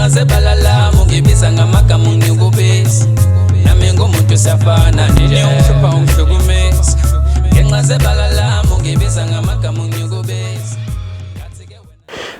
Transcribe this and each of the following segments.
Ngenxa zebala lami ungibiza ngamagama ungikubisa. Nami ngumuntu siyafana nje ungihlupha ungihlukumeza. Ngenxa zebala lami ungibiza ngamagama ungikubisa.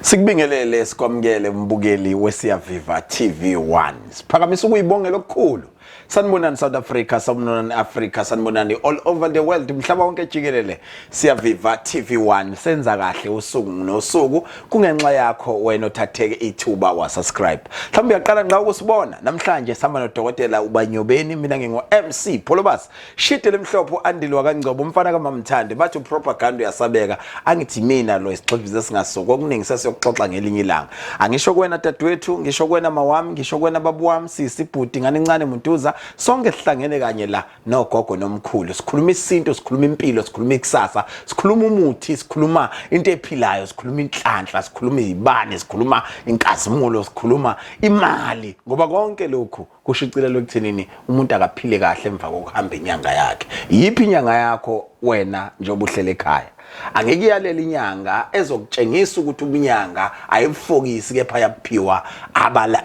Sikubingelele sikwamukele mbukeli weSiyaviva TV1. Siphakamisa ukuyibongela okukhulu. Sanibonani South Africa, sanibonani Africa, sanibonani all over the world, umhlaba wonke jikelele. Siyaviva TV1 senza kahle usuku nosuku kungenxa yakho wena othatheke ithuba wa subscribe. Mhlawumbe uyaqala ngqa ukusibona namhlanje sihamba nodokotela uBanyobeni, mina ngingu MC Pholobas. Shide lemhlophe uAndile wakaNgcobo umfana kaMamthandi bathi upropaganda uyasabeka angithi mina lo isixhibizo esingasoko okuningi sesiyokuxoxa ngelinye ilanga angisho kuwena dadewethu ngisho kuwena mawami ngisho kuwena babu wami sisi bhuti ngane encane muntuza sonke sihlangene kanye la nogogo nomkhulu sikhuluma isintu sikhuluma impilo sikhuluma ikusasa sikhuluma umuthi sikhuluma into ephilayo sikhuluma inhlanhla sikhuluma izibane sikhuluma inkazimulo sikhuluma imali ngoba konke lokhu Kushicilelwe ekuthenini umuntu akaphile kahle emva kokuhamba inyanga yakhe. Yiphi inyanga yakho wena njengoba uhlele ekhaya? Angikuyalela inyanga ezokutshengisa ukuthi ubunyanga ayibufokisi kepha yaphiwa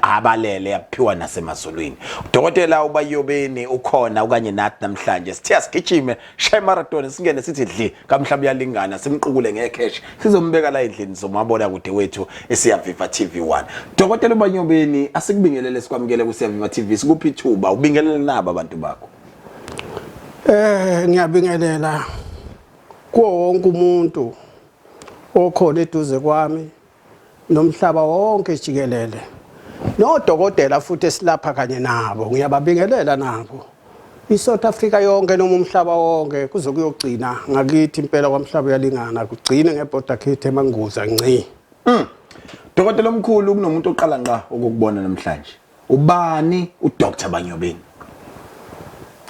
abalele yaphiwa nasemazulwini. Udokotela uBayobeni ukhona ukanye nathi namhlanje. Sithe asigijime shaye marathon singene sithi dli kamhlaba uyalingana simqukule ngekhesh sizombeka la endlini zomabona kude wethu esiyaviva TV1 Dokotela uBanyobeni asikubingelele sikwamukele kusiyaviva TV sikuphi ithuba ubingelele naba abantu bakho. Ngiyabingelela kuwo wonke umuntu okhona eduze kwami nomhlaba wonke jikelele nodokotela futhi esilapha kanye nabo ngiyababingelela nabo iSouth Africa yonke noma umhlaba wonke kuze kuyogcina ngakithi impela kwamhlaba uyalingana kugcine ngebhoda khithi emanguza ngci. Dokotela omkhulu kunomuntu oqala ngqa ukukubona namhlanje. Ubani uDr Banyobeni?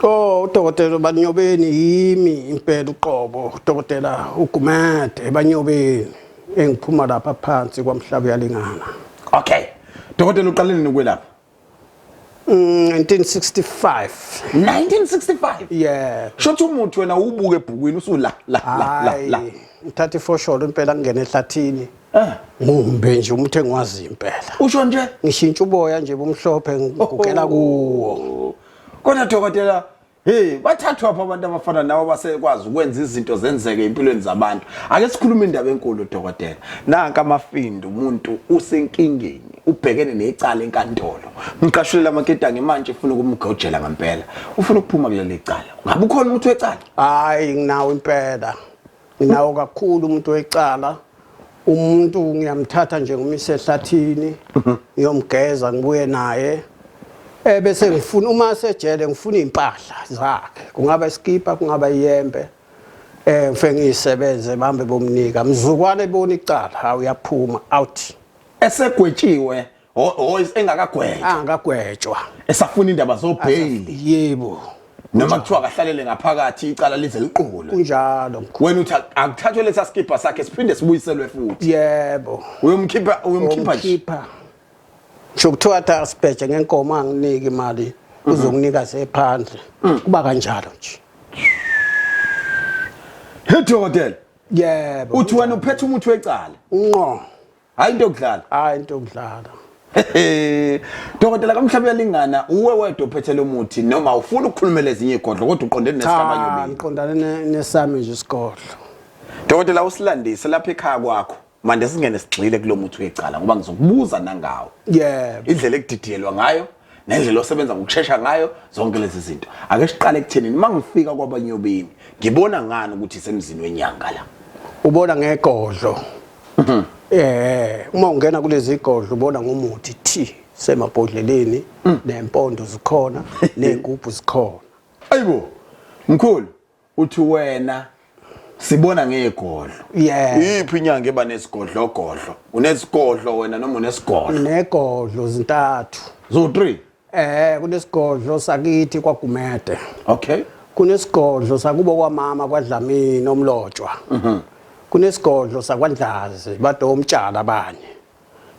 Oh, udokotela Banyobeni yimi impela uqobo, udokotela uGumede Banyobeni engiphuma lapha phansi kwamhlaba uyalingana. Okay. Dokotela uqale nini ukwelapha? 1965. 1965. Yeah. Shothi umuthi wena ubuke ebhukwini usula la la la la. Ngithatha ifosholo impela ngingene ehlathini. Eh. Ngumbe nje umuntu engiwazi impela. Usho nje? Ngishintsha uboya nje bumhlophe ngigugela kuwo. Kodwa dokotela Hey, bathathwa pha abantu abafana nawe abasekwazi ukwenza izinto zenzeke empilweni zabantu. Ake sikhulume indaba enkulu dokotela. Nanka amafindu umuntu usenkingeni, ubhekene necala enkantolo. Mqashulela amaketanga manje ufuna ukumgojela ngempela. Ufuna ukuphuma kuleli cala. Ngabe ukhona umuntu wecala? Hayi nginawo impela. Nginawo kakhulu umuntu wecala. Umuntu ngiyamthatha nje ngumise ehlathini ngiyomgeza ngibuye naye. Bese ngifuna uma sejele ngifuna impahla zakhe. Kungaba iskipa kungaba iyembe. Ngifike ngiyisebenze bambe bomnika. Mzukwane ebona icala hawu uyaphuma out. Esegwetshiwe o engakagwetshwa. Angakagwetshwa. Esafuna indaba zobheyili. Yebo. Noma kuthiwa akahlalele ngaphakathi icala lize liqulwe. Kunjalo mkhulu. Wena uthi akuthathwe lesa skibha sakhe siphinde sibuyiselwe futhi. Yebo. Uyomkhipha uyomkhipha nje. Uyomkhipha. Ngisho kuthiwa athi asibheje ngenkomo anginiki imali uzokunika sephandle. Kuba kanjalo nje. He dokotela. Yebo. Uthi wena uphethe umuthi wecala. Nqo. Hayi into yokudlala. Hayi into yokudlala. Dokotela kamhlaba uyalingana uwe wedwa ophethe lo muthi noma ufuna ukukhulumela ezinye igodlo kodwa uqondene nesikaBanyobeni. Ngiqondane nesami nje isigodlo. Dokotela usilandise lapha ekhaya kwakho. Manje singene sigxile kulo muthi wecala ngoba ngizokubuza nangawo. Yebo. Indlela ekudidiyelwa ngayo nendlela osebenza ngokushesha ngayo zonke lezi zinto. Ake siqale ekuthenini mangifika kwaBanyobeni ngibona ngani ukuthi isemzini wenyanga la. Ubona ngegodlo. Uma ungena kulezi godlo ubona ngomuthi thi semabhodleleni nempondo zikhona nezigubhu zikhona. Ayibo mkhulu uthi wena sibona ngegodlo. Yeah. Iphi inyanga eba nesigodlo godlo? Unesigodlo wena noma unesigodlo? Negodlo zintathu. Zo 3. Kunesigodlo sakithi kwaGumede. Okay. Kunesigodlo sakubo kwamama kwaDlamini omlotshwa. Kunesigodlo sakwaNdlazi bado umtshala abanye.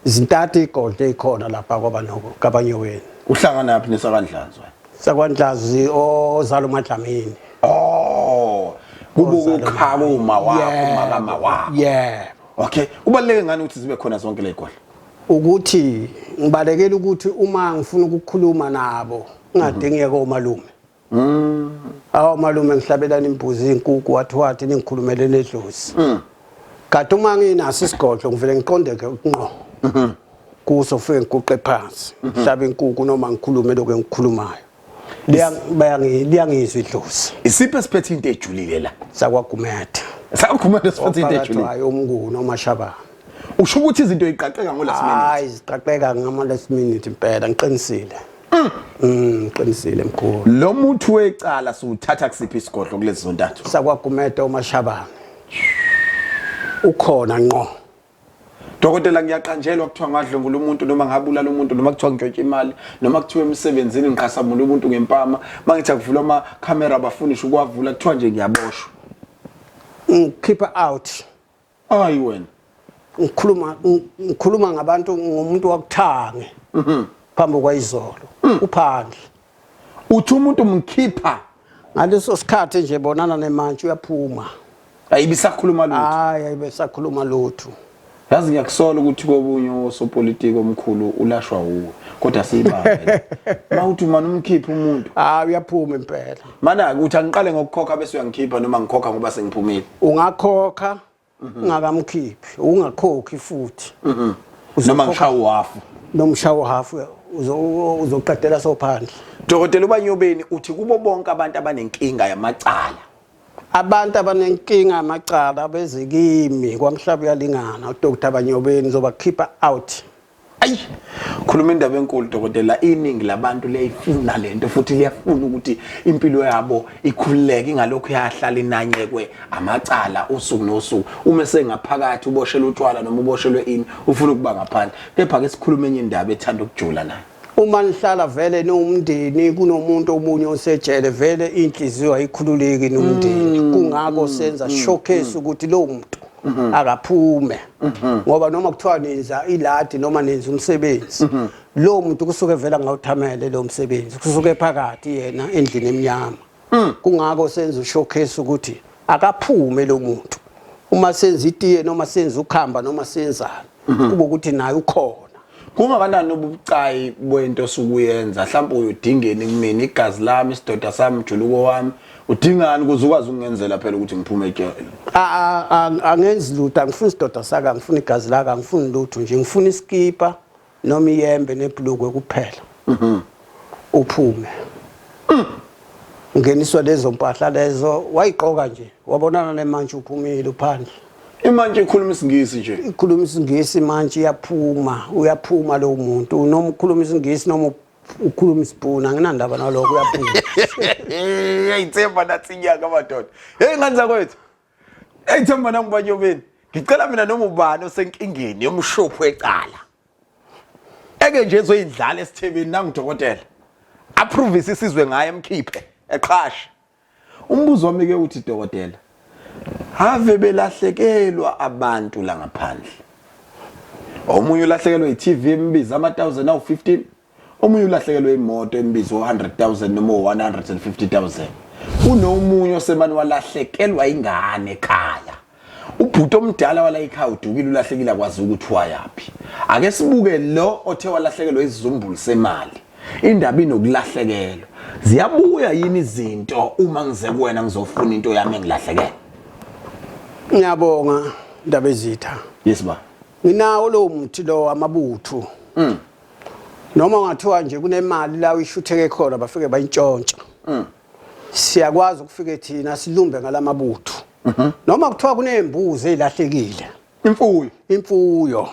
Zintathu igodlo ezikhona lapha kwabanoko kaBanyoweni. Uhlangana phi nesakandlazi wena? SakwaNdlazi ozalo maDlamini. Oh. Kubo kukhaba uma wakho makama wakho. Yebo. Okay. Kubaluleke ngani ukuthi zibe khona zonke lezigodlo? Ukuthi ngibalekela ukuthi uma ngifuna ukukhuluma nabo ngingadingi ngiye komalume. Awu malume, ngihlabelana imbuzi, inkukhu, wathi wathi ningikhulumele nedlozi. Kanti uma nginaso isigodlo ngivele ngiqonde ke ngqo kuso, fike ngiguqe phansi, ngihlabe inkukhu noma ngikhulume lokho engikukhulumayo. Liyangizwa idlozi. Isiphi esiphethe into ejulile la? SakwaGumede. SakwaGumede siphethe into ejulile. Ophakathwayo umnguni omashabana. Usho ukuthi izinto iqaqeka ngo last minute? Hayi, ziqaqeka ngama last minute impela, ngiqinisile. Ngiqinisile mkhulu. Lo muthi wecala siwuthatha kusiphi isigodlo kulezi zontathu? SakwaGumede omashabana. Ukhona ngqo. Dokotela, ngiyaqanjelwa, kuthiwa ngadlwengula umuntu noma ngabulala umuntu noma kuthiwa ngintshontshe imali noma kuthiwa emsebenzini ngiqhasamula umuntu ngempama. Mangithi akuvulwa amakhamera, abafunisha ukuwavula, kuthiwa nje ngiyaboshwa. Ngikhipha out. Hayi wena. Ngikhuluma ngabantu, ngomuntu wakuthange. Phambi kwayizolo. Uphandle. Uthi umuntu mkhipha ngaleso sikhathi nje bonana nemantshi, uyaphuma. Ayibisakhuluma lutho. Hayi, ayibesakhuluma lutho. Yazi ngiyakusola ukuthi kobunye osopolitiki omkhulu ulashwa wuwe, kodwa siyibambe. Mawuthi manje umkhipha umuntu. Hayi, uyaphuma impela. Mana ukuthi angiqale ngokukhokha bese uyangikhipha noma ngikhokha ngoba sengiphumile? Ungakhokha ungakamkhiphi, ungakhokhi futhi. Noma ngishaya uhafu? Nomshawo hafu uzoqedela sophandle. Dokotela uBanyobeni, uthi kubo bonke abantu abanenkinga yamacala? Abantu abanenkinga yamacala beze kimi kwamhlaba uyalingana, uDr Banyobeni, ngizobakhipha out. Ayi, khuluma indaba enkulu dokotela. Iningi labantu liyayifuna lento futhi liyafuna ukuthi impilo yabo ikhululeke, ingalokhu yahlala inanyekwe amacala usuku nosuku. Uma esengaphakathi uboshelwe utshwala noma uboshelwe ini, ufuna ukuba ngaphandle. Kepha ke sikhulume enye indaba ethanda ukujula la. Uma nihlala vele niwumndeni, kunomuntu omunye osejele, vele inhliziyo ayikhululeki nomndeni. Kungakho senza showcase ukuthi lowo muntu akaphume, ngoba noma kuthiwa nenza iladi noma nenza umsebenzi, lowo muntu kusuke vele angawuthamele lo msebenzi, kusuke phakathi yena endlini emnyama. Kungakho senza ushowcase ukuthi akaphume lo muntu. Uma senza itiye noma senza ukhamba noma senzani, kube ukuthi naye ukhona. Kungakanani ubucayi bwento osukuyenza? Mhlawumbe uyodingeni kumina, igazi lami, isidoda sami, umjuluko wami, udingani ukuze ukwazi ukungenzela phela ukuthi ngiphume ejele? Angenzi lutho, angifuni isidoda sakhe, angifuni igazi lakhe, angifuni lutho nje. Ngifuna iskipa noma iyembe nebhulukwe kuphela, uphume. Ungeniswa lezo mpahla lezo wayigqoka nje, wabonana nemantshi, uphumile, uphandle. Imantshi ikhuluma isiNgisi nje? Ikhuluma isiNgisi mantshi, iyaphuma, uyaphuma lowo muntu, noma ukhuluma isiNgisi noma ukhuluma isibhunu, anginandaba nalokho, uyaphuma. Hey, themba nathi inyanga madoda. Hey ngane zakwethu. Hey themba nangibanyobeni. Ngicela mina noma ubani osenkingeni yomshophi wecala. Eke nje ezoyidlala esithebeni nangudokotela. Approve isizwe ngaye, emkhiphe eqhashe. Umbuzo wami ke uthi, dokotela, have belahlekelwa abantu la ngaphandle. Omunye ulahlekelwe i-TV embiza ama-1000 awu-15, omunye ulahlekelwe imoto embiza u-100,000 noma u-150,000, kunomunye osemane walahlekelwa ingane ekhaya, ubhuti omdala wala ekhaya udukile, ulahlekile, akwazi ukuthi wayaphi. Ake sibuke lo othe walahlekelwa isizumbulu semali. Indaba inokulahlekelwa, ziyabuya yini izinto uma ngize kuwena ngizofuna into yami engilahlekele? Ngiyabonga, ndaba ezitha. Yes ba. Nginawo lowo muthi lo, amabutho. Noma ungathiwa nje kunemali la uyishutheke khona, bafike bayintshontsha, siyakwazi ukufike thina silumbe ngalamabutho. Noma kuthiwa kunembuzi ezilahlekile, imfuyo, imfuyo,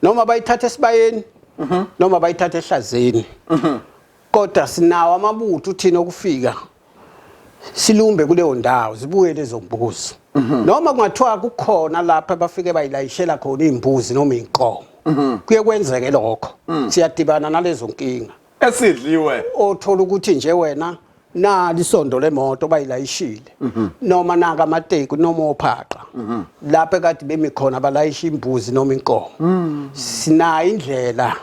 noma bayithatha esibayeni noma bayithatha ehlazeni, kodwa sinawo amabutho thina okufika silumbe kuleyo ndawo, zibuye lezo mbuzi. Noma kungathiwa kukhona lapha abafike bayilayishela khona iy'mbuzi noma iy'nkomo, kuye kwenzeke lokho, siyadibana nalezo nkinga. Esidliwe. Othola ukuthi nje wena nali isondo lemoto bayilayishile, noma naka amateki noma ophaqa lapho ekade bemi khona balayisha imbuzi noma inkomo, sinayo indlela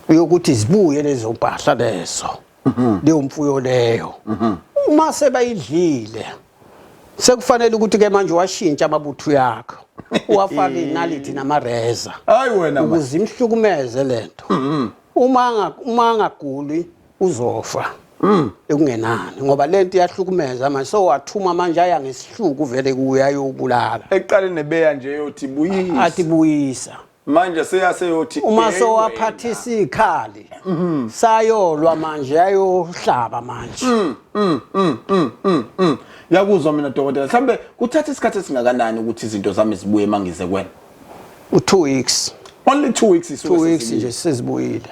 yokuthi zibuye lezo mpahla lezo, leyo mfuyo leyo. Uma sebayidlile, sekufanele ukuthi ke manje washintsha amabutho yakho. Uwafaka inaliti namareza. Hayi wena man. Ukuze imhlukumeze lento. Uma angaguli uzofa. Ekungenani ngoba lento iyahlukumeza manje, so wathuma manje aya ngesihluku vele kuye ayobulala. Eqale nebeya nje yothi buyisa. Athi buyisa. Manje seyaseyothi Uma hey sowaphathisa ikhali sayolwa manje, ayohlaba manje. Yakuzwa mina dokotela, mhlambe kuthatha isikhathi esingakanani ukuthi izinto zami zibuye mangize kwena? U2 weeks. Only 2 weeks isuke 2 weeks sezibuyile. Nje sezibuyile.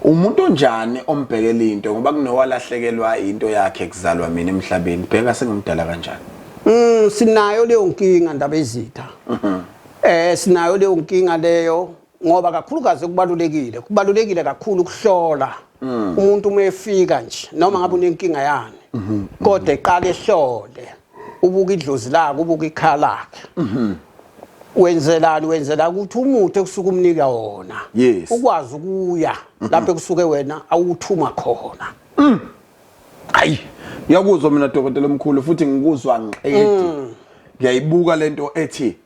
Umuntu onjani ombhekela into, ngoba kunowalahlekelwa into yakhe kuzalwa mina emhlabeni, bheka sengimdala kanjani? Sinayo leyo nkinga, ndaba ezitha. Sinayo leyo nkinga leyo, ngoba kakhulukazi kubalulekile kakhulu ukuhlola umuntu uma efika nje, noma ngabe unenkinga yani, kodwa eqala ehlole, ubuka idlozi lakhe, ubuka ikhala lakhe. Wenzelani? Wenzela ukuthi umuthi ekusuke umnika wona ukwazi ukuya lapho ekusuke wena awuthuma khona. Hayi, ngiyakuzwa mina dokotela omkhulu, futhi ngikuzwa ngiqedi. Ngiyayibuka lento ethi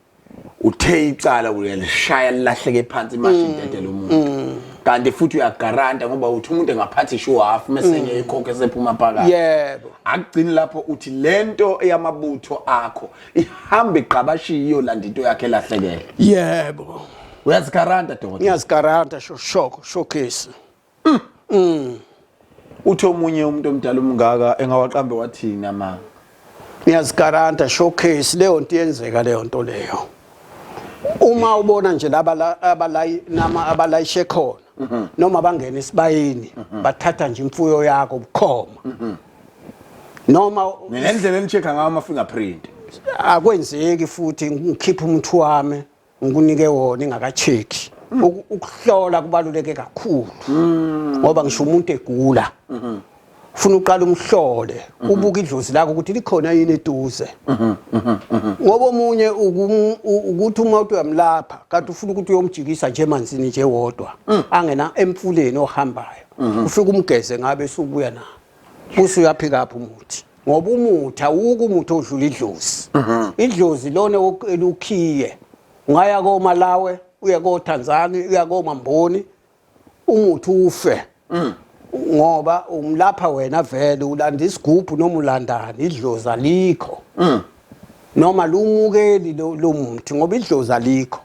uthe icala uyalishaya lilahleke phansi manje idedele umuntu. Kanti futhi uyagaranta ngoba uthi umuntu engaphathi ishu half mase enye ikhokhe sephuma phakathi. Yebo. Akugcini lapho, uthi lento eyamabutho akho ihamba igqabashiya iyolanda into yakhe elahlekele. Yebo. Uyazigaranta dokotela? Ngiyazigaranta, showcase. Uthi omunye umuntu omdala umngaka engawaqambe wathini amanga? Ngiyazigaranta showcase, leyo nto iyenzeka leyo nto leyo. Uma ubona nje laba abalayi nama abalayishe khona noma bangena esibayeni, bathatha nje imfuyo yakho bukhoma. Noma Nendlela eni-check-a ngayo ama-fingerprint. Akwenzeki futhi ngikhiphe umuthi wami ngikunike wona ingaka-check. Ukuhlola kubaluleke kakhulu ngoba ngisho umuntu egula ufuna uqala umhlole, ubuke idlozi lakho ukuthi likhona yini eduze, ngoba omunye ukuthi uma uthi uyamlapha kanti ufuna ukuthi uyomjikisa nje emanzini nje wodwa angena emfuleni ohambayo, ufike umgeze ngabe subuya na buse uyaphika apha umuthi, ngoba umuthi awukho umuthi odlula idlozi. Idlozi lona elukhiye, ungaya koMalawi, uye koTanzania, uya koMamboni, umuthi ufe ngoba umlapha wena vele ulanda isigubhu noma ulandani, idlozi alikho noma lumukeli lo muthi ngoba idlozi alikho.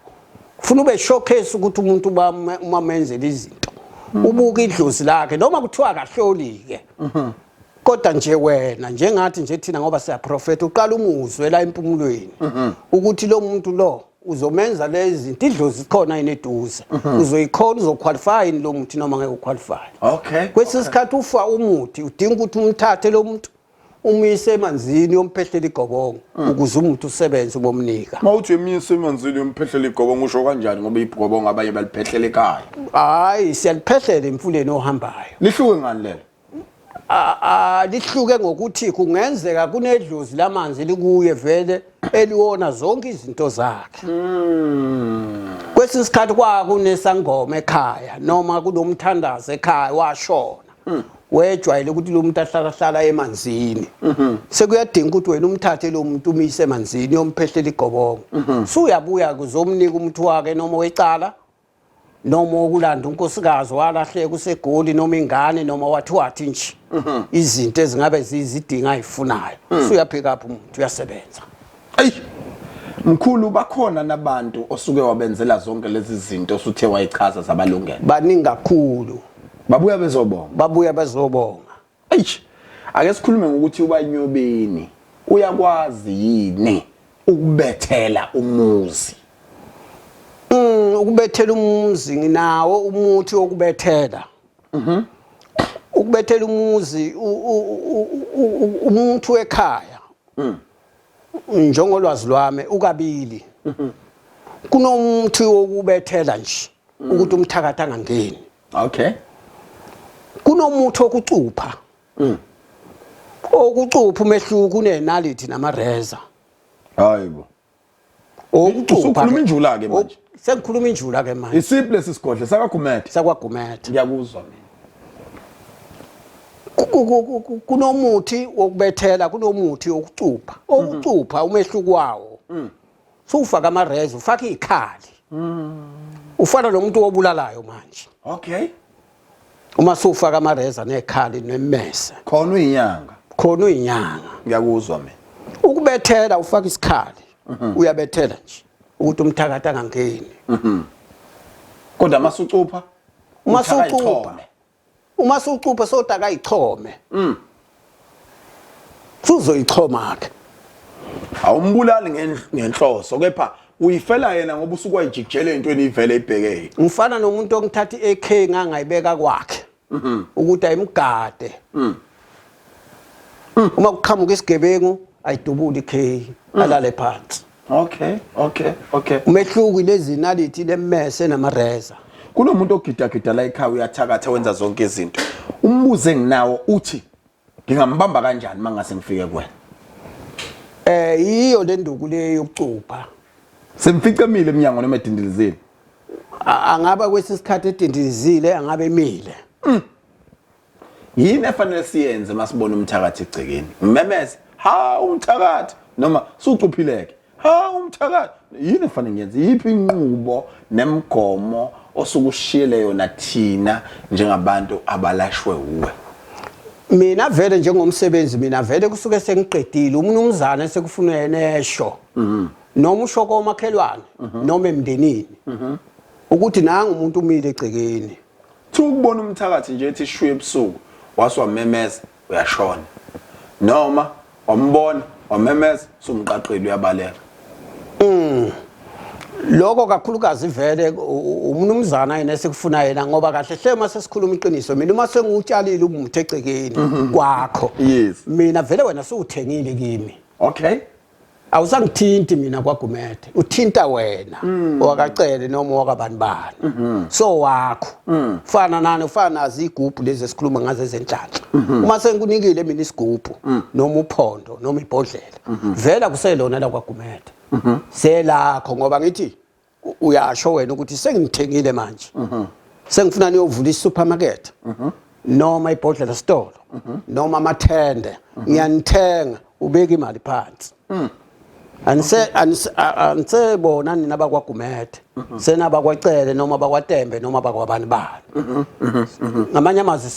Ufuna ube showcase ukuthi umuntu uma menzela izinto ubuka idlozi lakhe, noma kuthiwa akahloli-ke, kodwa nje wena njengathi nje thina ngoba siyaprofetha, uqala umuzwe la empumulweni ukuthi lo muntu lo uzomenza lezi zinto, idlozi khona yini eduze, uzoyikhona, uzoqualify yini lo muthi noma ngeke uqualify. Kwesinye isikhathi ufa umuthi udinga ukuthi umthathe lo muntu umuyise emanzini, yomphehlela igobongo ukuze umuthi usebenze ubomnika. Mawuthi emiyise emanzini yomphehlela igobongo, usho kanjani? Ngoba igobongo abanye baliphehlela ekhaya. Hayi, siyaliphehlela emfuleni ohambayo. Lihluke ngani lelo? Lihluke ngokuthi kungenzeka kunedlozi lamanzi likuye vele eliwona zonke izinto zakhe. Kwesinye isikhathi kwakunesangoma ekhaya noma kunomthandazo ekhaya washona, wejwayele ukuthi lo muntu ahlala hlala emanzini, sekuyadinga ukuthi wena umthathe lo muntu umyise emanzini yomphehlela igobongo, suyabuya kuzomnika umuthi wakhe noma wecala noma wokulanda unkosikazi walahleka usegoli noma ingane noma wathi wathi nje izinto ezingabe zizidinga ayifunayo, suyaphika apha umuntu uyasebenza. Eyi mkhulu, bakhona nabantu osuke wabenzela zonke lezi zinto osuthe wayichaza zabalungela? Baningi kakhulu. Babuya bezobonga? Babuya bezobonga. Eish, ake sikhulume ngokuthi ubanyobeni uyakwazi yini ukubethela umuzi? Ukubethela umuzi, nginawo umuthi wokubethela. Ukubethela umuzi, umuntu ekhaya. Njengolwazi lwami ukabili. Kunomuthi wokubethela nje ukuthi umthakathi angangeni. Kunomuthi wokucupha. Okucupha umehluko unenaliti namareza. Hayibo. Okucupha. Usukhuluma injula ke manje. Sengikhuluma injula ke manje. Isiphi lesi sigodlo sakaGumede? SakwaGumede. Ngiyakuzwa mina. Kunomuthi wokubethela, kunomuthi wokucupha. Okucupha umehluko wawo. Sufaka amareza, ufaka izikhali. Ufana nomuntu obulalayo manje. Okay. Uma sufaka amareza nekhali nemmese. Khona uyinyanga. Khona uyinyanga. Ngiyakuzwa mina. Ukubethela ufaka isikhali. Uyabethela nje ukuthi umthakathi angangeni. Kodwa masucupha Uma sucupha. Uma sucupha sodaka ichome. Suzoyichoma ke. Awumbulali ngenhloso kepha uyifela yena ngoba usuke wayijikijela entweni ivele ibheke. Ngifana nomuntu ongithatha i-AK ngangayibeka kwakhe. Ukuthi ayimgade. Uma kuqhamuka isigebengu ayidubule i-K alale phansi. Okay, okay, okay. Umehluko lezi nalithi lemmese namareza. Kunomuntu ogidagida la ekhaya uyathakatha wenza zonke izinto. Umbuzo enginawo uthi ngingambamba kanjani mangase ngifike kuwena? Yiyo le nduku le yokucupha. Simfice emile emnyango noma edindilizile. Angaba kwesinye isikhathi edindilizile, angabe emile. Yini efanele siyenze masibona umthakathi egcekeni? Ngimemeze, ha umthakathi noma sucuphileke. Ha umthakathi. Yini efanele ngiyenze? Yiphi inqubo nemigomo osukushiyele yona thina njengabantu abalashwe uwe? Mina vele njengomsebenzi mina vele kusuke sengiqedile umnumzane sekufuna yena esho. Noma usho komakhelwane noma emndenini. Ukuthi nangu umuntu umile egcekeni. Thi ukubona umthakathi nje ethi shwi ebusuku wase wamemeza uyashona. Noma wambona wamemeza sumqaqile uyabaleka. Lokho kakhulukazi vele umnumzana yena esikufuna yena ngoba kahle hle uma sesikhuluma iqiniso mina uma sengiwutshalile umuthi egcekeni kwakho. Yes. Mina vele wena suwuthengile kimi. Okay. Awusangithinti mina kwaGumede, uthinta wena owakacele noma owakabani bani. So wakho. Fana nani ufana nazi igubhu lezi esikhuluma ngazo ezenhlanhla. Uma sengikunikile mina isigubhu noma uphondo noma ibhodlela, vela kuselona la kwaGumede. Selakho ngoba ngithi uyasho wena ukuthi sengithengile manje. Sengifuna niyovula i-supermarket. Noma ibhodlela sitolo noma amathende ngiyanithenga ubeka imali phansi. Anise anise bona nina bakwaGumede senabakwacele noma bakwaTembe noma bakwabani bani. Ngamanye amazwi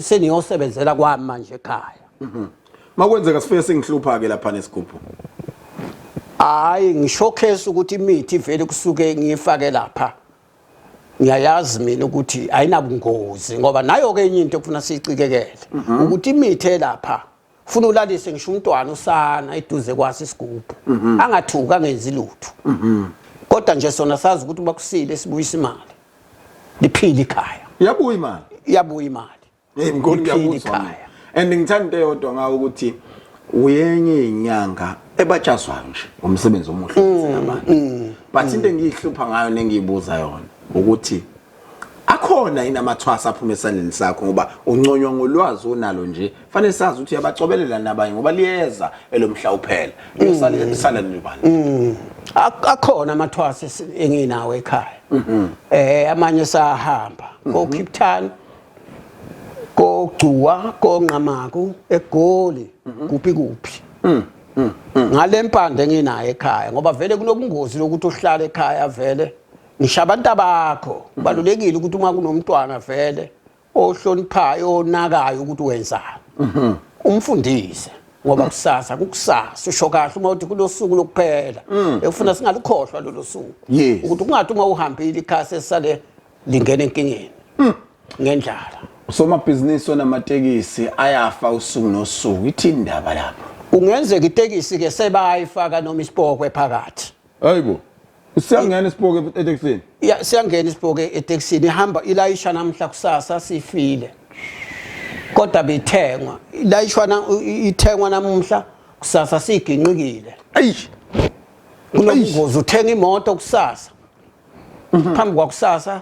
seniyosebenzela kwami manje ekhaya. Makwenzeka sifike singihlupha ke lapha nesigubhu. Hayi ngishowcase ukuthi imithi vele kusuke ngiyifake lapha. Ngiyayazi mina ukuthi ayinabungozi ngoba nayo ke enye into ekufuna siyicikekele ukuthi imithi elapha ufuna ulalise ngisho umntwana usana eduze kwaso isigubhu angathuki angenzi lutho. Kodwa nje sona sazi ukuthi bakusile sibuyisa imali. Liphile ikhaya. Iyabuya imali. Iyabuya imali. Hey mkhulu ngiyakuzwa. And ngithanda into eyodwa ngawo ukuthi uyenye inyanga ebatshazwayo nje ngomsebenzi omuhle abantu. But into engiyihlupha ngayo nengiyibuza yona ukuthi akhona yini amathwasa aphuma esandleni sakho ngoba unconywa ngolwazi onalo nje fanele sazi ukuthi uyabacobelela nabanye ngoba liyeza elomhla uphela liyosala lisala nibani. Akhona amathwasa enginawo ekhaya. Amanye sahamba ko Cape Town kogcuwa konqamaku egoli kuphi kuphi ngale mpande enginayo ekhaya ngoba vele kunobungozi lokuthi uhlale ekhaya vele ngisho abantu abakho kubalulekile ukuthi uma kunomntwana vele ohloniphayo onakayo ukuthi wenzani umfundise ngoba kusasa kukusasa usho kahle uma uthi kulosuku lokuphela ekufuna singalukhohlwa lolo suku ukuthi kungathi uma uhambile ikhaya sesale lingena enkingeni ngendlala. Usomabhizinisi onamatekisi ayafa usuku nosuku, ithini indaba lapho? Kungenzeka itekisi ke sebayifaka noma isipokwe phakathi. Hayibo. Siyangena isipoke etekisini. Ya siyangena isipoke etekisini ihamba ilayisha namhla kusasa sifile. Kodwa bithengwa ilayishwa na ithengwa namuhla kusasa siginqikile. Eish. Kunobungozi uthenga imoto kusasa. Phambi kwakusasa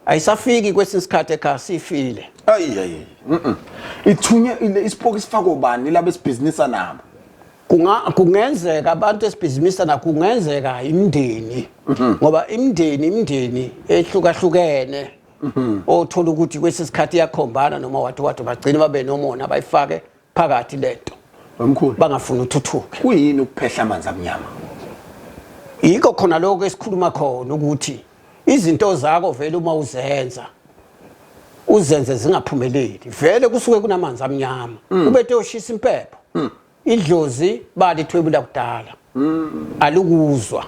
ayisafiki kwesinye isikhathi ekhaya sifile. Ayi ayi. Ithunye isipoki sifako bani laba esibhizinisa nabo? Kungenzeka abantu esibhizinisa nakho kungenzeka imindeni ngoba imindeni ehlukahlukene othola ukuthi kwesinye isikhathi iyakhombana noma wathi wathi bagcine babe nomona bayifake phakathi lento. Mkhulu bangafuni uthuthuke. Kuyini ukuphehla amanzi amnyama? Yikho khona lokho esikhuluma khona ukuthi izinto zakho vele uma uzenza uzenze zingaphumeleli, vele kusuke kunamanzi amnyama. Ubethe ushisa impepho, idlozi balithwebula kudala, alukuzwa.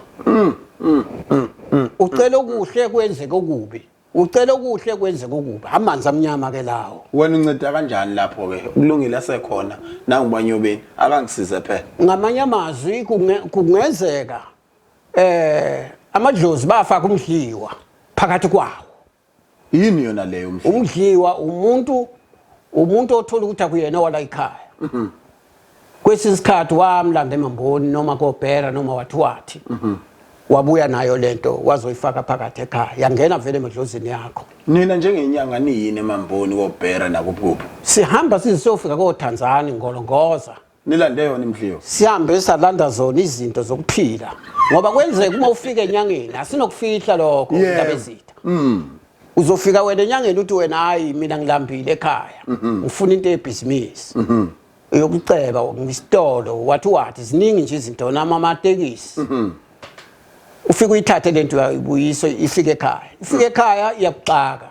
Ucela okuhle kwenzeke okubi, ucela okuhle kwenzeke okubi, amanzi amnyama ke lawo. Wena unceda kanjani lapho ke? Kulungile asekhona nangubanyobeni akangisize phela. Ngamanye amazwi kungenzeka amadlozi bafaka umdliwa phakathi kwawo. Yini yona leyo umdliwa? Umdliwa umuntu othola ukuthi akuyena wala ekhaya. Kwesinye isikhathi wamlanda emamboni noma kobhera noma wathi wathi. Wabuya nayo lento wazoyifaka phakathi ekhaya, yangena vele emadlozini yakho. Nina njengenyanga niyini emamboni kobhera nakuphi? Sihamba size siyofika koTanzania ngolongoza. Nilande yona imdliwa? Sihambe salanda zona izinto zokuphila, ngoba kwenzeka uma ufika enyangeni asinokufihla lokho indaba ezitha. Uzofika wena enyangeni uthi wena hayi mina ngilambile ekhaya, ngifuna into yebhizinisi. Yokuceba ngisitolo wathi wathi ziningi nje izinto nama amatekisi. Ufike uyithathe lento uyayibuyisa ifike ekhaya. Ifike ekhaya iyakuxaka.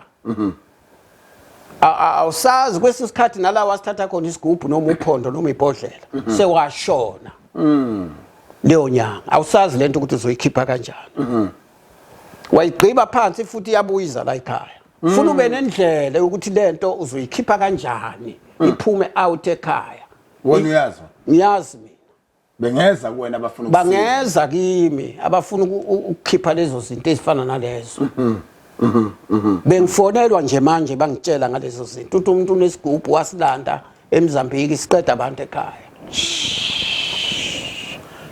Awusazi kwesinye isikhathi nalawa asithatha khona isigubhu noma uphondo noma ibhodlela sewashona leyo nyanga, awusazi lento ukuthi uzoyikhipha kanjani. Wayigqiba phansi futhi iyabuyiza la ekhaya. Funa ube nendlela yokuthi lento uzoyikhipha kanjani iphume out ekhaya. Wena uyazi? Ngiyazi mina. Bengeza kuwena abafuna ukusiza. Bangeza kimi abafuna ukukhipha lezo zinto ezifana nalezo. Bengifonelwa nje manje bangitshela ngalezo zinto ukuthi umuntu unesigubhu wasilanda eMozambique siqeda abantu ekhaya.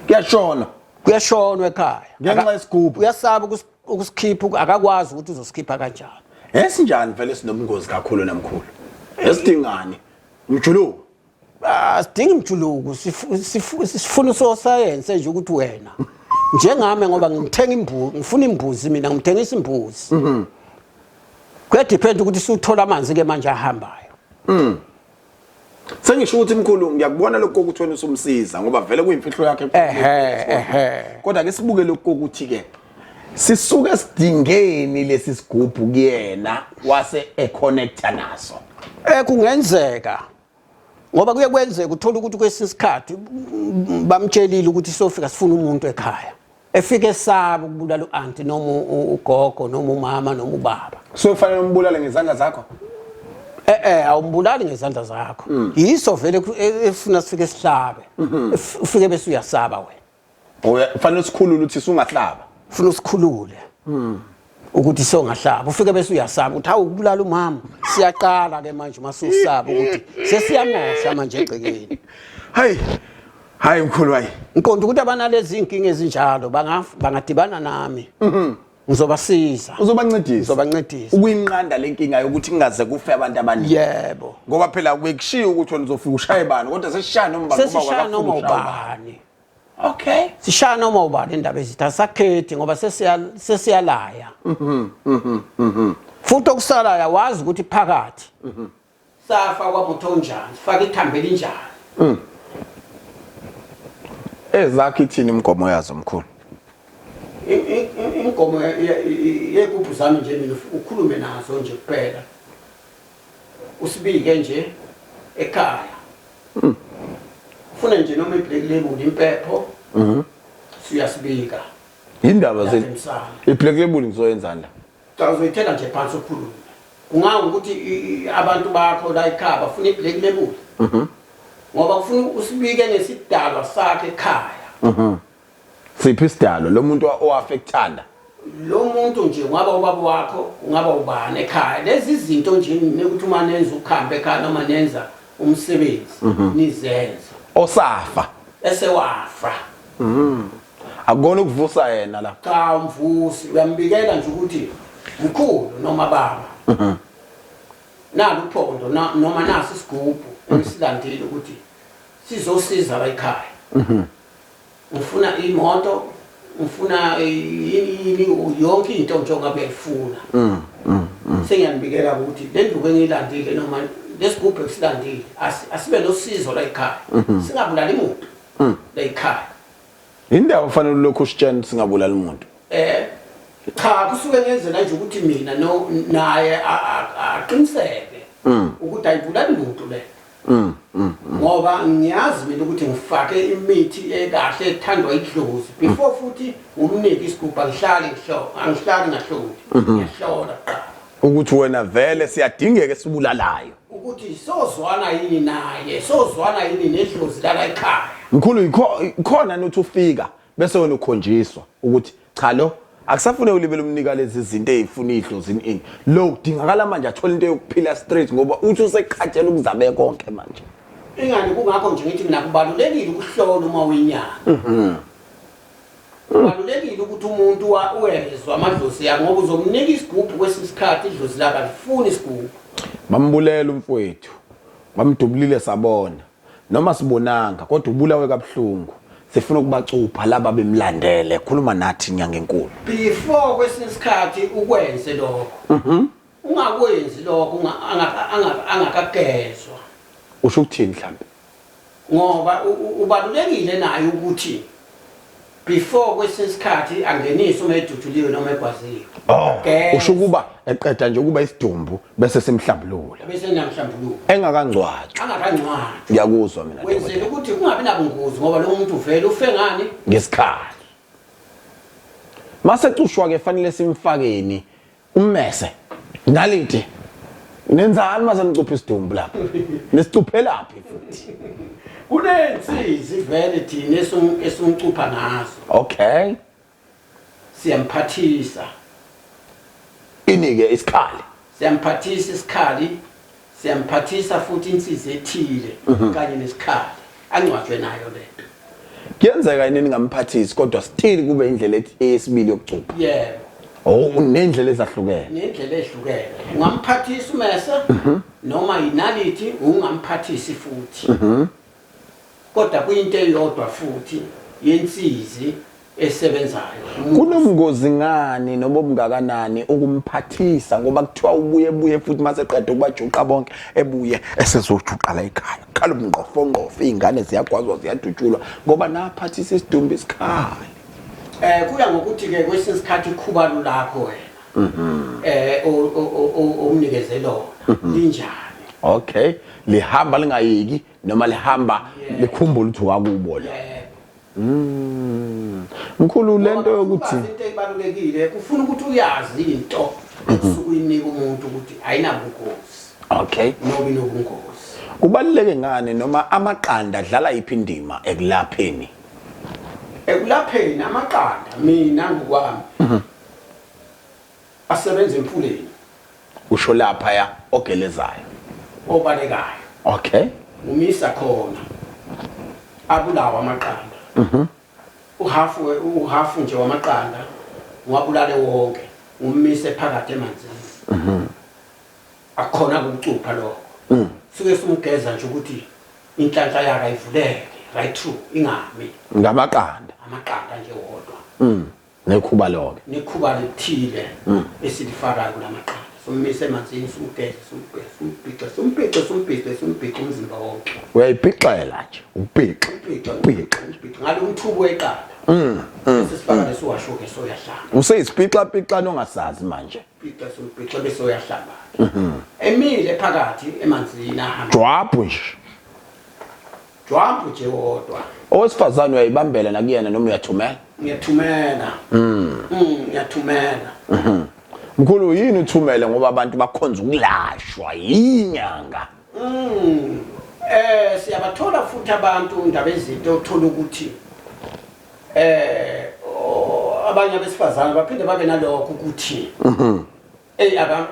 Kuyashona. Kuyashonwa ekhaya. Ngenxa yesigubhu. Uyasaba ukusikhipha, akakwazi ukuthi uzosikhipha kanjani. Esinjani vele sinobungozi kakhulu namkhulu. Esidingani? Umjuluko. Asidingi mjuluko, sifuna usosayense nje ukuthi wena njengami ngoba ngithenga imbuzi, ngifuna imbuzi mina ngimthengisa imbuzi. Kuyadepend ukuthi suthola amanzi ke manje ahambayo. Sengisho ukuthi mkhulu ngiyakubona lokho ukuthi wena usumsiza ngoba vele kuyimfihlo yakhe. Ehhe. Kodwa ke sibuke lokho ukuthi ke sisuke sidingeni lesi sigubhu kuyena wase econnecta naso. Kungenzeka ngoba kuye kwenzeka uthola ukuthi kwesinye isikhathi bamtshelile ukuthi sofika sifuna umuntu ekhaya, efike esaba ukubulala u-anti noma ugogo noma umama noma ubaba. So kufanele umbulale ngezandla zakho? Awumbulali ngezandla zakho. Yiso vele efuna sifike sihlabe. Ufike bese uyasaba wena. Ufanele usikhulule uthi usungahlaba. Ufuna usikhulule. Ukuthi songahlaba, ufike bese uyasaba ukuthi hawu ukubulala umama. Siyaqala ke manje uma susaba ukuthi sesiyamosha manje egcekeni. Hayi. Hayi mkhulu hayi. Ngiqonda ukuthi abanalezi inkinga ezinjalo bangadibana nami. Ngizobasiza. Uzobancedisa. Ngizobancedisa. Ukuyinqanda lenkinga yokuthi kungaze kufe abantu abaningi. Yebo. Ngoba phela kuyekushiya ukuthi wena uzofika ushaye bani kodwa sesishaya noma ubani. Sesishaya noma ubani. Okay. Sishaya noma ubani indaba ezithi asakhethi ngoba sesiyalaya. Futhi okusalayo awazi ukuthi phakathi. Safa kwabutho onjani, sifaka ithambo elinjani. Ezakho ithini imigomo yazo mkhulu? Imigomo yegubhu zami nje mina ukhulume nazo nje kuphela. Usibike nje ekhaya. Ufuna nje noma iblack label impepho. Siyasibika. Indaba ze iblack label ngizoyenzani la? Cha uzoyithela nje phansi ukhulume. Kungawu ukuthi abantu bakho la ekhaya bafuna iblack label. Ngoba kufuna usibike ngesidalwa sakhe ekhaya. Siphi isidalwa lo muntu owafe kuthanda? Lo muntu nje ungaba ubaba wakho, ungaba ubani ekhaya. Lezi zinto nje ukuthi uma nenza ukuhamba ekhaya noma nenza umsebenzi nizenza. Osafa. Esewafa. Akukona ukuvusa yena la. Cha umvusi uyambikela nje ukuthi mkhulu noma baba. Nalu uphondo noma nasi isigubhu esilandile ukuthi sizosiza la ekhaya. Ufuna imoto, ufuna yini yonke into nje ongabe uyayifuna. Sengiyambikela ukuthi le nduku engiyilandile noma lesigubhu esilandile asibe nosizo la ekhaya. Singabulali muntu la ekhaya. Indawo fanele lokhu usitshena singabulali umuntu. Eh cha kusuke ngenzela nje ukuthi mina no naye aqiniseke ukuthi ayibulali muntu le. Ngoba ngiyazi mina ukuthi ngifake imithi ekahle ethandwa idlozi before futhi ngumnike isigubhu angihlali ngihlo angihlali ngahloli ngiyahlola kuqala. Ukuthi wena vele siyadingeka esibulalayo. Ukuthi sozwana yini naye sozwana yini nedlozi lala ekhaya. Mkhulu ikhona nothi ufika bese wena ukhonjiswa ukuthi cha lo akusafune ulibele umnika lezi zinto ezifuna idlozi ini lo kudingakala manje athole into yokuphila straight ngoba uthi usekhathele ukuzabe konke manje. Ingani kungakho nje ngithi mina kubalulekile ukuhlola uma uyinyanga. Kubalulekile ukuthi umuntu wezwa amadlozi yakhe ngoba uzomnika isigubhu kwesinye isikhathi idlozi lakhe alifuni isigubhu. Bambulela umfowethu bamdubulile sabona noma sibonanga kodwa ubulawe kabuhlungu sifuna ukubacupha laba bemlandele khuluma nathi nyanga enkulu. Before kwesinye isikhathi ukwenze lokho. Ungakwenzi lokho angakagezwa. Usho ukuthini mhlambe? Ngoba ubalulekile naye ukuthi before kwesinye isikhathi angeniswe uma edutshuliwe noma egwaziwe. Oh, usho ukuba eqeda nje ukuba isidumbu bese simhlambulula. Bese niyamhlambulula. Engakangcwatshwa. Angakangcwatshwa. Ngiyakuzwa mina. Wenzela ukuthi kungabi nabungozi ngoba lo muntu vele ufe ngani? Ngesikhali. Mase cushwa ke fanele simfakeni ummese naliti nenzani mase nicupha isidumbu lapha nisicuphelaphi futhi kunensizi vele thina esumcupha ngazo. Okay, siyamphathisa inike isikhali, siyamphathisa isikhali, siyamphathisa futhi insizi ethile kanye nesikhali angcwatshwe nayo lento. Kuyenzeka yini ningamphathisi kodwa still kube indlela eyesibili yokucupha? Yebo. Oh, nendlela ezahlukene. Nendlela ehlukene. Ungamphathisa umese noma inaliti ungamphathisi futhi. Kodwa kuyinto eyodwa futhi yensizi esebenzayo. Kunomngozi ngani noma obungakanani ukumphathisa ngoba kuthiwa ubuye buye futhi mase qeda ukubajuqa bonke ebuye esezojuqa la ekhaya. Khala umngqofongqofo izingane ziyagwazwa ziyadutshulwa ngoba naphathisa isidumbu isikhali. Kuya ngokuthi ke kwesinye isikhathi ikhubalo lakho wena. Omnikeze lona linjani? Okay, lihamba lingayiki noma lihamba likhumbula ukuthi wakubo lo. Mkhulu lento yokuthi into ebalulekile kufuna ukuthi uyazi into osuke uyinika umuntu ukuthi ayinabungozi. Okay. Noma inobungozi. Kubaluleke ngani noma amaqanda adlala yiphi indima ekulapheni? Ekulapheni amaqanda mina ngokwami asebenza emfuleni. Usho lapha ya ogelezayo. Obalekayo. Okay. Umisa khona. Abulawa amaqanda. Uhafu nje wamaqanda ngiwabulale wonke ummise phakathi emanzini. Akukhona ukucupha lokho. Suke sumgeza nje ukuthi inhlanhla yakhe ayivuleke right through ingami. Ngamaqanda. Amaqanda nje wodwa. Nekhuba lonke. Nekhuba lethile esilifakayo kulamaqanda. Summise emanzini sumgeze sumgeze sumbhixe sumbhixe sumbhixe sumbhixe umzimba wonke. Uyayibhixela nje ubhixe. Ubhixe. Ngalo umthubo weqanda. Sesifaka lesiwasho ke soyahlamba. Useyisiphixa phixa nongasazi manje. Bhixe sumbhixe bese uyahlamba. Emile phakathi emanzini ahamba. Jwabhu nje. Jwabhu nje wodwa. Owesifazane uyayibambela nakuyena noma uyathumela? Ngiyathumela. Ngiyathumela. Mkhulu yini uthumele ngoba abantu bakhonza ukulashwa yinyanga? Siyabathola futhi abantu indaba ezinto othola ukuthi abanye abesifazane baphinde babe nalokho ukuthi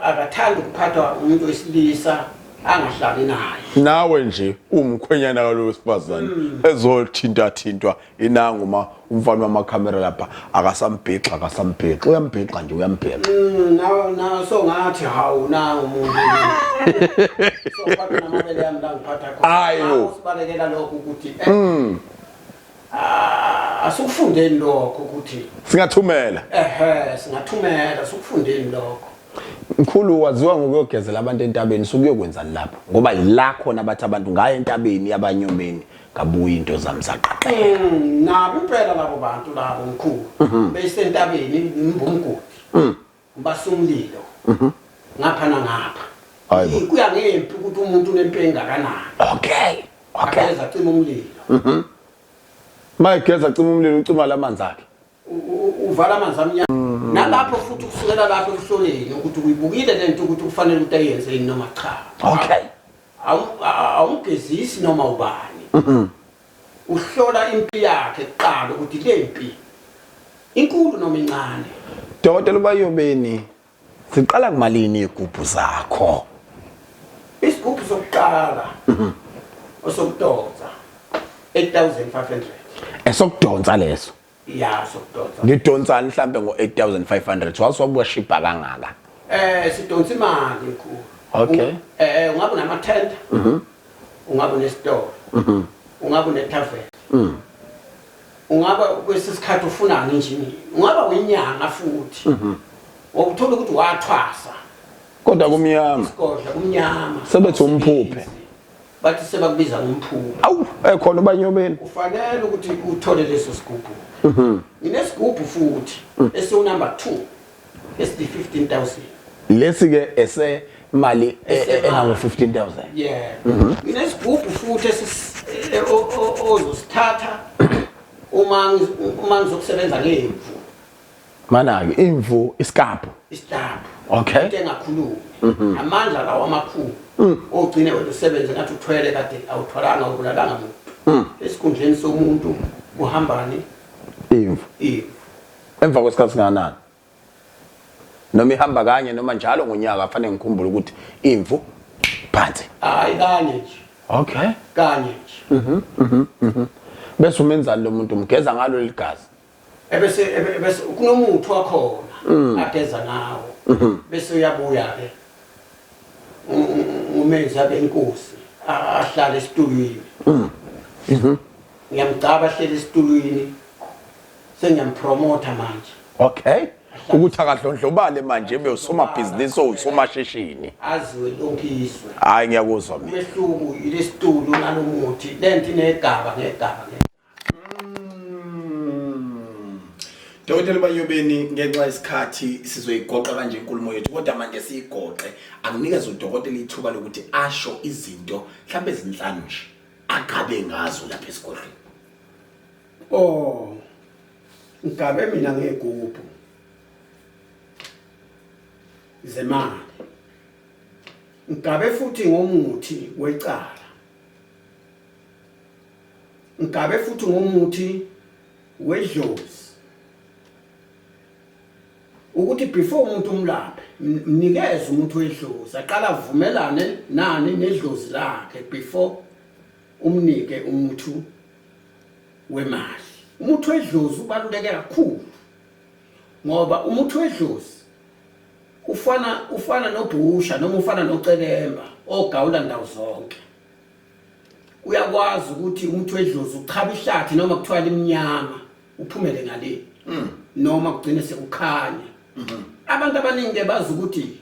akathandi ukuphathwa umuntu wesilisa angahlali naye. Nawe nje umkhwenyana kalo wesifazane ezothinta thintwa inangu ma umfana wamakhamera lapha akasambhixa akasambhixa uyambhixa nje uyambhixa. Na so ngathi hawu nangu umuntu. So phatha namabele yami la ngiphatha khona. Ayo. Sibalekela lokho ukuthi asukufundeni lokho ukuthi singathumela. Singathumela sukufundeni lokho. Mkhulu waziwa ngokuyogezela abantu entabeni sukuyokwenzani lapho ngoba yila khona bathi abantu ngaye entabeni yabanyobeni ngabuya into zami zaqaqeka. Nabo impela labo bantu labo mkhulu besentabeni ngimbumgodi. Ngibasa umlilo. Ngapha nangapha. Hayibo. Kuya ngempi ukuthi umuntu unempi engakanani. Okay. Okay. Ageza cima umlilo. Mayigeza cima umlilo ucima lamanzi akhe. Uvala amanzi amnyama. Nalapho futhi kusukela lapho ekuhloleni ukuthi uyibukile lento ukuthi kufanele ukuthi ayenze yini noma cha. Okay. Awumgezisi noma ubani. Uhlola impi yakhe kuqala ukuthi le mpi inkulu noma incane. Dokotela uBayobeni siqala kumalini igubhu zakho? Isigubhu sokuqala osokudonsa 8500. Esokudonsa leso. Ya, sokudonsa. Ngidonsani mhlambe ngo 8500 wazi washibha kangaka. Sidonsa imali enkulu. Okay. Ungabe unamathenda. Ungabe unesitolo. Ungabe unetavern. Ungaba kwesisikhathi ufunani nje, ungaba uyinyanga futhi. Wokuthola ukuthi wathwasa. Kodwa kumnyama. Isigodla kumnyama. Sebethi umphuphe. Bathi sebakubiza ngomphuphe. Awu, ekhona uBanyobeni. Ufanele ukuthi uthole leso sigubhu. Nginesigubhu futhi esiwu number 2 esi 15000. Lesi ke ese mali engango 15000. Yeah. Nginesigubhu futhi ozosithatha uma ngizokusebenza ngemvu. Mana ke imvu isikaphu. Isikaphu. Okay. Into engakhulumi. Amandla lawo amakhulu. Ogcine wena usebenze ngathi uthwele kade awuthwalanga ubulalanga muntu. Esikhundleni somuntu uhambani imvu. Imvu. Emva kwesikhathi singanani? Noma ihamba kanye noma njalo ngonyaka fanele ngikhumbule ukuthi imvu phansi. Hayi kanye nje. Okay. Kanye nje. Bese umenzani lo muntu umgeza ngalo ligazi. Ebese bese kunomuthi wakhona ageza ngawo. Bese uyabuya ke. Umenza abe inkosi ahlale esitulwini. Ngiyamgcaba ahlele esitulwini. Sengiyampromota manje. Okay. Ukuthi akadlondlobale manje ebe usomabhizinisi owusomashishini. Aziwe lonke izwe. Hayi ngiyakuzwa mina. Umehluko ilesitulo nalomuthi lento inegaba ngegaba. Dokotela Banyobeni ngenxa yesikhathi sizoyigoqa kanje inkulumo yethu kodwa manje siyigoqe akunikeze udokotela ithuba lokuthi asho izinto mhlawumbe ezinhlanu nje agabe ngazo lapha esigodlweni. Oh. Ngigabe mina ngegubhu zemali. Ngigabe futhi ngomuthi wecala. Ngigabe futhi ngomuthi wedlozi. Ukuthi before umuntu umlaphe, mnikeze umuntu wedlozi, aqala avumelane nani nedlozi lakhe before umnike umuthi wemali. Umuthi wedlozi ubaluleke kakhulu ngoba umuthi wedlozi ufana nobhusha noma ufana nocelemba ogawula ndawo zonke. Uyakwazi ukuthi umuthi wedlozi uchaba ihlathi noma kuthiwa limnyama uphumele ngale noma kugcine sekukhanya. Abantu abaningi ke bazi ukuthi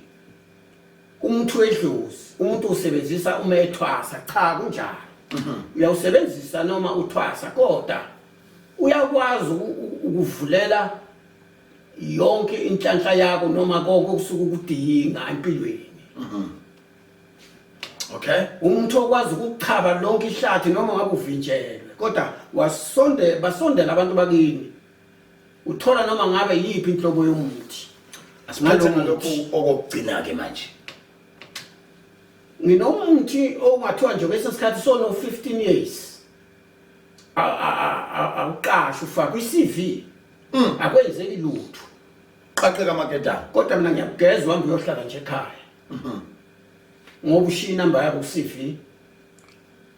umuthi wedlozi umuntu usebenzisa uma ethwasa. Cha, kunjalo. Uyawusebenzisa noma uthwasa kodwa uyakwazi ukuvulela yonke inhlanhla yakho noma konke okusuke ukudinga empilweni. Okay. Umuntu okwazi ukuchaba lonke ihlathi noma ngabe uvinjelwe kodwa basondela abantu bakini uthola noma ngabe yiphi inhlobo yomuthi. Asiphethe ngalokhu okugcina ke manje. Nginomuthi ongathiwa nje kwesikhathi sono 15 years. Awuqashe ufake iCV. Akwenzeki lutho. Qaqeka amaketana. Kodwa mina ngiyakugeza uhambe uyohlala nje ekhaya. Ngoba ushiya inamba yakho ku-CV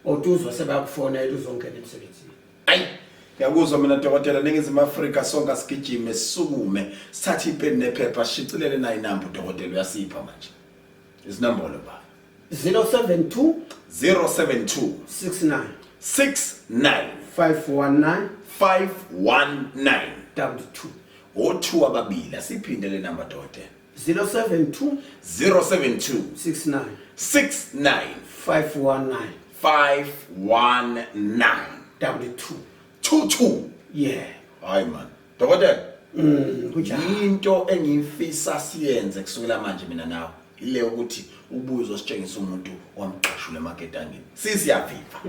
otuzwa sebayakufonela uzongena emsebenzini. Ayi, ngiyakuzwa mina dokotela. Ningizimu Afrika sonke sigijime sisukume sithathe ipeni nephepha sishicilele nayo inamba udokotela uyasipha manje. Izinombolo baba. 072 072 69 69 519 519 22. O2 ababili asiphinde le number dokotela. 072 072 69 69 519 519 22. 22. Yeah. Hayi man, dokotela. Kunjalo. Into engiyifisa siyenze kusukela manje mina nawe ile ukuthi ubuye uzositshengisa umuntu wamgqashula emaketangeni. Sisiyaviva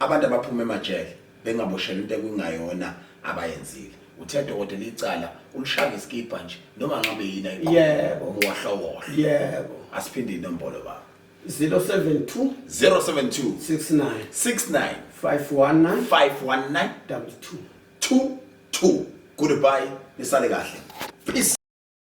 abantu abaphuma emajele bengaboshelwa into ekungayona abayenzile. Uthe dokotela icala ulishaya isikibha nje noma ngabe yini ayiqoqa. Yebo. Uwahlowohlo. Yebo. Asiphinde inombolo baba. 072 072 69 69 519 519 22. 22. Goodbye, nisale kahle, peace.